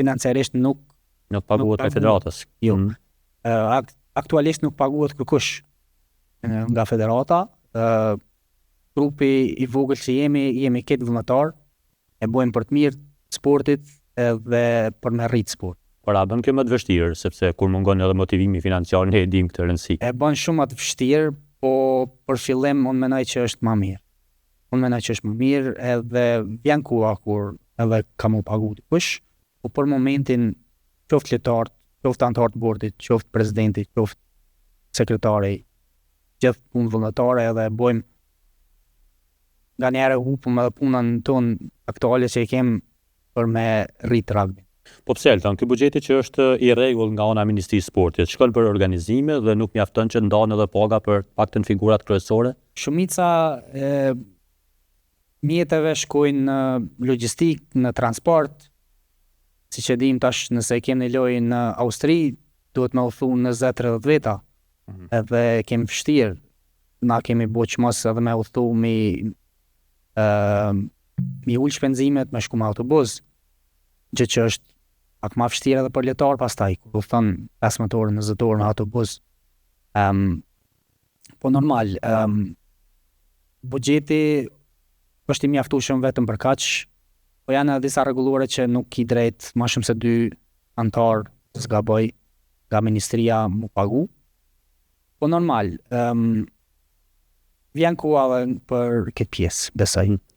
Financiarisht nuk Nuk paguhet prej federatës. Jo. Aktualisht nuk paguhet kërkush nga federata. Grupi i vogël që jemi, jemi këtë vullnetar, e bojmë për të mirë sportit edhe për me rrit sport. Por a bën kjo më të vështirë, sepse kur mungon edhe motivimi financiar, ne e dim këtë rëndësi. E bën shumë më të vështirë, po për fillim unë mendoj që është më mirë. Unë mendoj që është më mirë edhe vjen koha kur edhe ka mu pagu dikush, po për momentin qoftë lojtarët, qoftë anëtarët të bordit, qoftë presidenti, qoftë sekretari, gjithë punë vullnetare edhe e bojmë nga njerë e hupëm edhe punën tonë aktuale që i kem për me rrit rugby. Po pse, Elton, ky buxheti që është i rregullt nga ana e Ministrisë Sportit, shkon për organizime dhe nuk mjafton që ndahen edhe paga për paktën figurat kryesore? Shumica e mjeteve shkojnë në logjistikë, në transport. Siç e dim tash, nëse kemi një lojë në Austri, duhet me udhtu 20-30 veta. Edhe kemi vështirë. Na kemi bo çmos edhe me udhtu mi ul shpenzimet, me shku me autobus, gjë që është pak ma vështirë edhe për lojtar pastaj, kur udhton 15 orë, 20 orë në autobus. Po normal, buxheti është i mjaftueshëm vetëm për kaq, po janë edhe disa rregullore që nuk ki drejt ma shumë se dy antar, s'gaboj, nga ministria mu pagu. Po normal, vjen koha edhe për këtë pjesë, besoj.